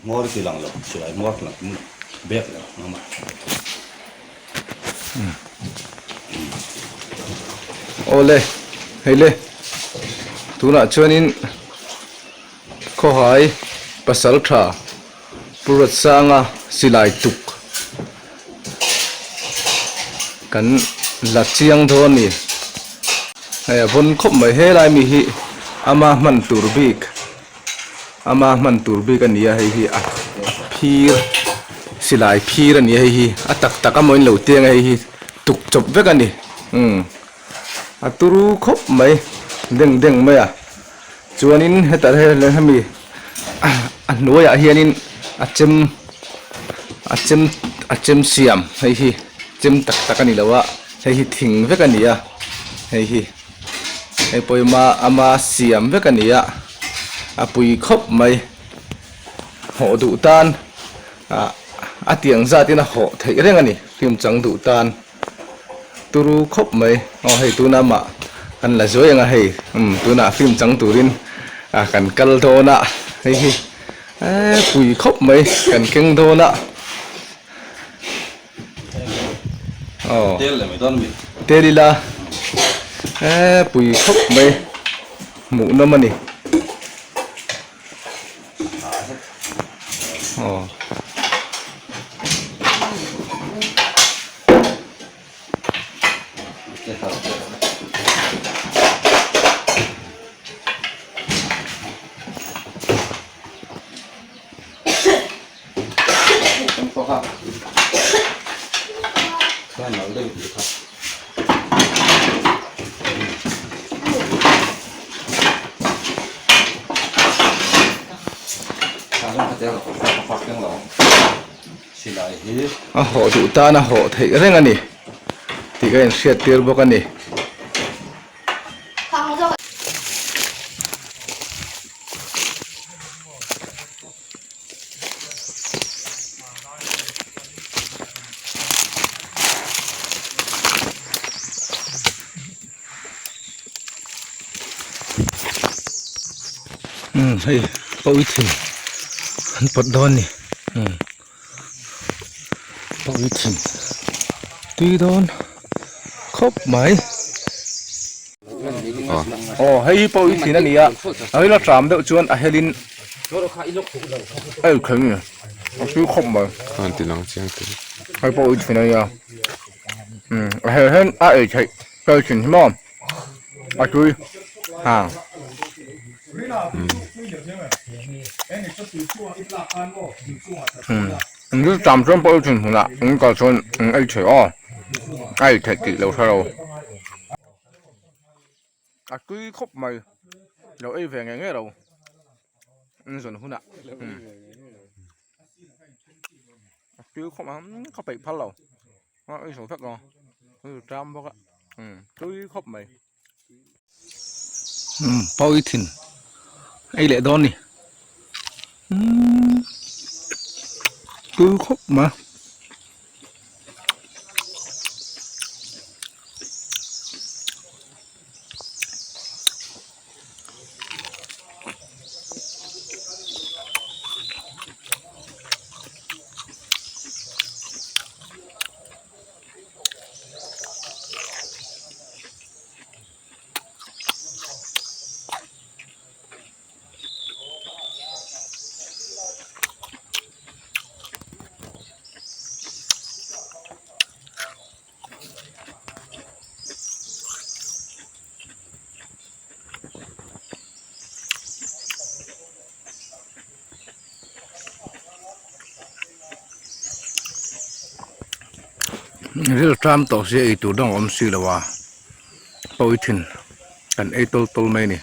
Hmawr ti lang lo, silai hmawr ti lang tum lo, bek lo ngam a. Awle, hei le, tunah chuanin khawhai pasal tha Pu Ratsanga silai tuk kan la chiang dawn a ni. Hei a vawn khawp mai helai mi hi ama hman tur bik. Ama hman tur bik a ni a hei hi a phir silai phir a ni a hei hi a tak tak a maw in lo teng a hei hi tuk chawp vek a ni umm a turu khawp mai deng deng mai a chuanin hetah hian hemi a hnuaiah hianin a chem a chem a chem siam hei hi chem tak tak a ni lo a hei hi thing vek a ni a hei hi. Hei pawimah ama siam vek a ni a, a pui khawp mai. Hawh duh tan ah a tiang zatin a hawh theih reng a ni, film chang duh tan turu khawp mai. Aw hei tuna mah kan la zuai ang a hei umm tunah film chang turin ah kan kal dawn a, hei hi eh pui khawp mai kan keng dawn a. Aw. Tel leh mai dawn mi. Tel ila eh pui khawp mai hmuh nawm a ni. Aw. A hawh duh tan a hawh theih reng a ni tih ka inhriat tir bawk a ni. Umm hei pawi thin an pawt dawn a ni umm pawi thin tui dawn khawp mai. Aw hei hi pawh i thin a ni a a hei la tram deuh chuan a helin a ei thei a ni a tui khawp mai khan ti lang chiang teh hei pawh i thin a nia umm a hel hian a ei theih hei thin hi maw a tui hang umm an thil tram chuan pawh i thin hmunah an kal chuan an ei thei aw a ei theih tih lo hre lo. A tui khawp mai lo ei ve ngei ngei lo an zawn hunah umm a tui khawp ang ka peih phal lo a ei zo vek lo tram bawk a umm tui khawp mai umm pawi thin ei leh dawn ni umm tui khawp mai. Ril tram tawh sia eitur dang a awm si lo a pawi thin kan ei tawl tawl mai a ni.